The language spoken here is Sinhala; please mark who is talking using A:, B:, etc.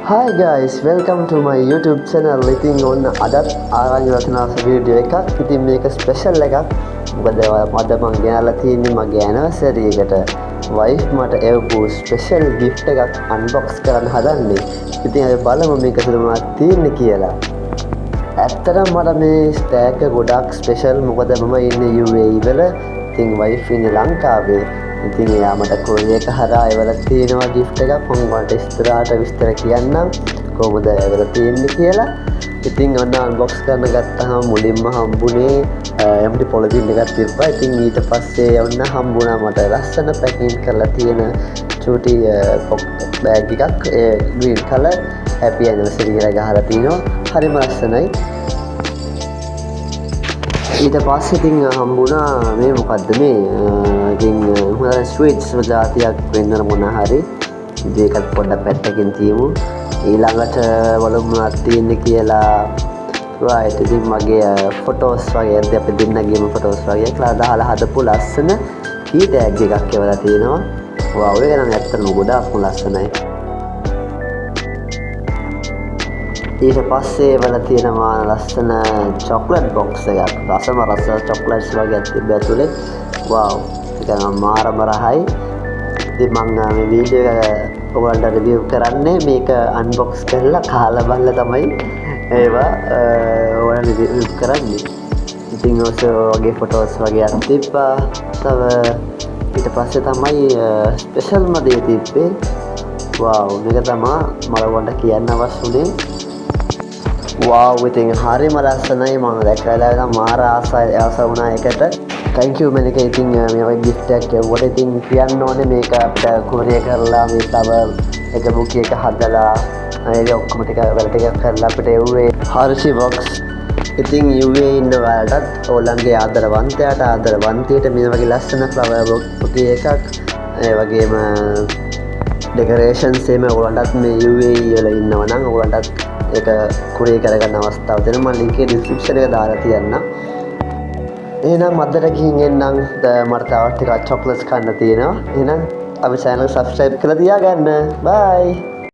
A: Hi guys, welcome to my YouTube channel. ඉතින් ඔන්න අදත් ආරංචි රචනාස වීඩියෝ එකක්. ඉතින් මේක ස්පෙෂල් එකක්. මොකද අද මං ගෙනල්ලා තියෙන්නේ මගේ ඇනිවර්සරි එකට වයිෆ් මට එවපු ස්පෙෂල් ගිෆ්ට් එකක් අන්බොක්ස් කරන්න හදන්නේ. ඉතින් අපි බලමු මේක ඇතුළේ මොනවද තියෙන්නේ කියලා. ඇත්තටම මට මේ ස්ටෑක් එක ගොඩක් ස්පෙෂල්. මොකද මම ඉන්නේ UAE වල. ඉතින් වයිෆ් ඉන්නේ ලංකාවේ. ඉතින් එයා මට කොරියර් එක හරහා එවලා තියෙනවා ගිෆ්ට් එකක්. මම ඔයාලට ඉස්සරහට විස්තර කියන්නම් කොහොමද එවලා තියෙන්නේ කියලා. ඉතින් ඔන්න අන්බොක්ස් කරන ගත්තහම මුලින්ම හම්බුනේ එම්ටි පොලිතින් එකක් තිබ්බා. ඉතින් ඊට පස්සේ ඔන්න හම්බුණා මට ලස්සන පැකින් කරලා තියෙන චූටි බෑග් එකක්. ඒ ග්‍රීන් කලර්, හැපි ඇනිවර්සරි කියලා ගහලා තිනවා. හරිම ලස්සනයි. ඊට පස්සේ ඉතින් හම්බුණා මේ මොකද්ද මේ ඉතින් හොඳ ස්වීට්ස් ජාතියක් වෙන්න මොන හරි. ඉතින් ඒකත් පොඩ්ඩක් පැත්තකින් තියමු. ඊළඟට බලමු මොනවද තියෙන්නේ කියලා. රයිට්, ඉතින් මගේ ෆොටෝස් වගේ ඇද්ද, අපි දෙන්නගේම ෆොටෝස් වගේ ක්ලා දාලා හදපු ලස්සන කී ටැග් එකක් එවලා තියෙනවා. වව්, ඒක නම් ඇත්තටම ගොඩාක්ම ලස්සනයි. ඊට පස්සේ එවලා තියෙනවා ලස්සන චොක්ලට් බොක්ස් එකක්. රසම රස චොක්ලට්ස් වගේක් තිබ්බ ඇතුලේ. වව්, ඒක නම් මාරම රහයි. ඉතින් මං මේ වීඩියෝ එක ඔයගොල්ලන්ට රිවිව් කරන්නේ මේක අන්බොක්ස් කරලා කාලා බලලා තමයි ඒවා ඔයාලට රිවිව් කරන්නේ. ඉතින් ඔය වගේ ෆොටෝස් වගේක් තිබ්බා. තව ඊට පස්සේ තමයි ස්පෙෂල්ම දේ තිබ්බේ. වව්, මේක තමා මට ඔයගොල්ලන්ට කියන්න අවශ්‍ය වුණේ. වව්, ඉතින් හරිම ලස්සනයි. මම දැක්ක වෙලාවේ නම් මාර ආසයි, ආස වුණා ඒකට. Thank you මැනික. ඉතින් මේ වගේ ගිෆ්ට් එකක් එව්වට ඉතින් කියන්න ඕනේ මේක අපිට කුරියර් කරලා මේ ෆ්ලවර් එක බුකේ එක හදලා ඒක ඔක්කොම ටික වැඩ ටිකක් කරලා අපිට එව්වේ හර්ෂි බොක්ස්. ඉතින් UAE ඉන්න ඔයාලටත් ඕගොල්ලන්ගේ ආදරවන්තයාට, ආදරවන්තියට මේ වගේ ලස්සන ෆ්ලවර් බුකේ එකක්, ඒ වගේම ඩෙකරේෂන්ස් එහෙම ඔයගොල්ලන්ටත් මේ UAE වල ඉන්නවා නම් ඔයගොල්ලන්ටත් ඒක කුරියර් කරගන්න අවස්ථාව තියෙනවා. මම ලින්ක් එක ඩිස්ක්‍රිප්ෂන් එක දාලා තියන්නම්. එහෙනම් අදට ගිහින් එන්නම්. මට තව ටිකක් චොක්ලට්ස් කන්න තියෙනවා. එහෙනම් අපි චැනල් එක සබ්ස්ක්‍රයිබ් කරලා තියාගන්න. බයි.